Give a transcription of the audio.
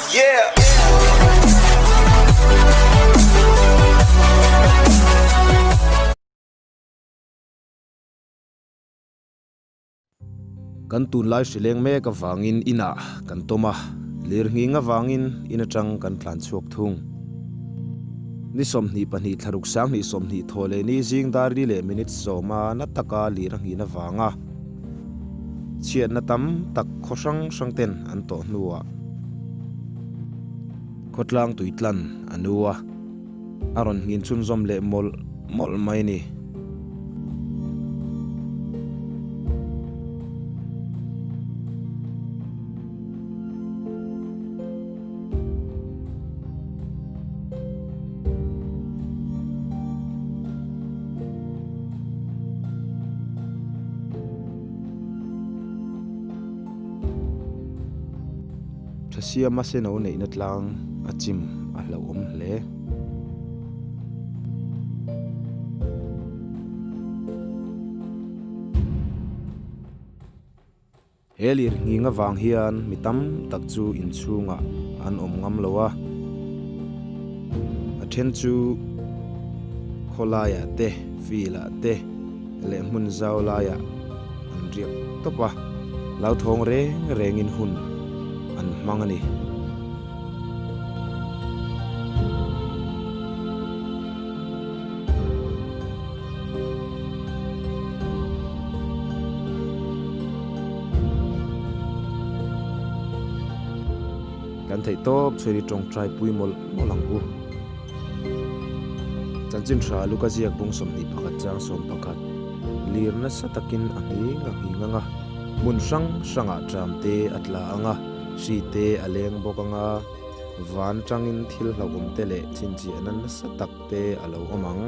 Yeah. Kan tunlai hrileng mek avangin inah kan tawm a, lirnghing avangin in atang kan tlan chhuak thung. Ni 22 thlaruk 2020 thaw leh ni zing dar li leh minute sawma na taka lir a nghin avanga chhiatna tam tak khaw hrang hrang ten an tawh hnuah khawtlang tuitlan a nu a, a rawn nghin chhunzawm leh mawlh mawlh mai a ni. Thasiama seno neihna tlang a chim a hlauhawm hle. He lirnghing avang hian mi tam tak chu inchhungah an awm ngam lo a, a then chu khawlaiah te, field-ah te leh hmun zau laiah an riak tawp a, hlauthawng reng rengin hun an hmang a ni. Kan theih tawp chhuin i tawngtai pui mawlh mawlh ang u. Chanchin hra Luka ziak bung 21 chang 11 lir nasa takin a nghing a nghing ang a, hmun hrang hrangah tram te a tla ang a, hri te a leng bawk ang a, van tangin thil hlauhawm te leh chhinchhiahna nasa tak te a lo awm ang.